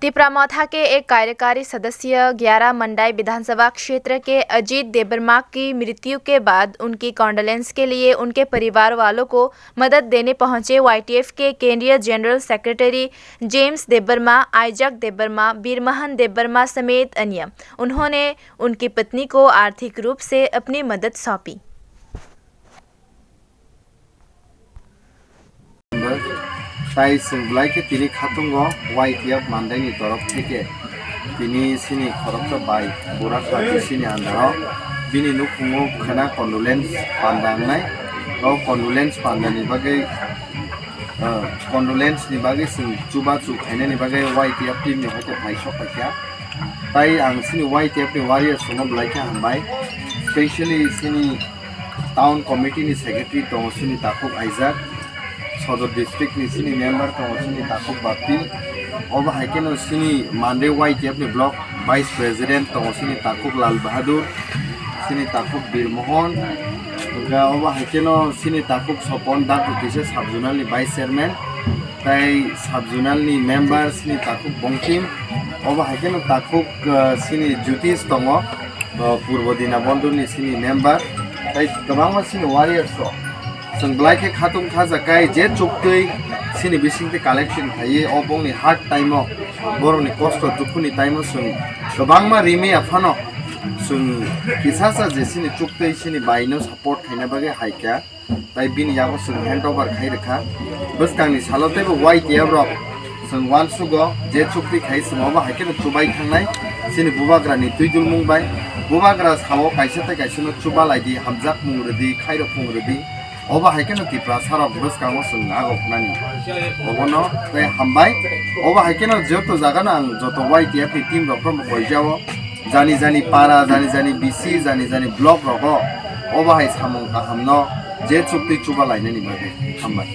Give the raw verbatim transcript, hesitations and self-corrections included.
तिपरा मोथा के एक कार्यकारी सदस्य ग्यारह मंडाई विधानसभा क्षेत्र के अजीत देबबर्मा की मृत्यु के बाद उनकी कॉन्डोलेंस के लिए उनके परिवार वालों को मदद देने पहुंचे वाईटीएफ के केंद्रीय जनरल सेक्रेटरी जेम्स देबबर्मा, आइजक देबबर्मा, बीरमहन देबबर्मा समेत अन्य। उन्होंने उनकी पत्नी को आर्थिक रूप से अपनी मदद सौंपी। Tai chwng belai khe tini khatungo Y T F mandaini torof theke tini chini khoroksa bai Burakha D C ni under o bini nukhungo khwna condolence panda wngnai. O condolence pandani bagwi, ah, condolence ni bagwi chwng chubachu khainani bagwi Y T F team ni hoite phai sok phaikha. Tai ang chini Y T F ni warriors no belai khe hambai, specially chini Town committee ni secretary tongo chini takhuk Aijak, Sodor district ni chini member tongo chini takhuk Bapti, obo hai kheno chini Mande Y T F ni block vice president tongo chini takhuk Lal Bahadur, chini takhuk Bir Mohon, hwnkhe obo hai kheno chini takhuk Sopon Dakti kisa sub zonal ni vice chairman, tai sub zonal ni member chini takhuk Bongkim, obo hai kheno takhuk, ah, chini Jyotish tongo, ah, Purbo Dina Bondol ni chini member, tai kwbangma chini warriors rok. Chwng belai khe khatung khajakai je chuktwi chini bisingtwi collection khaiwi o bongni hard time o borokni kosto dukhuni time o chwng kwbangma rimwi aphano chwng kisasa je chini chuktwi chini baino support khaina bagwi haikha. Tai bini yago chwng hand over khai rwkha. Bwskangni salo teibo Y T F rok chwng uansugo je chukti khai chwng obo hai kheno chubai thangnai chini bubagrani twi dulmung bai. Bubagra sao kaisa tei kaisano chuba lai di, hamjak mung rwdi, khairok mung rwdi. Obo hai kheno Tiprasa rok bwskango chwng nago khnani. Obono tei hambai. Obo hai kheno joto jagano ang joto Y T F ni team rokno bo koijao. Jani jani para, jani jani B C, jani jani block rogo obo hai samung kaham no je chukti chuba lainani bagwi. Hambai.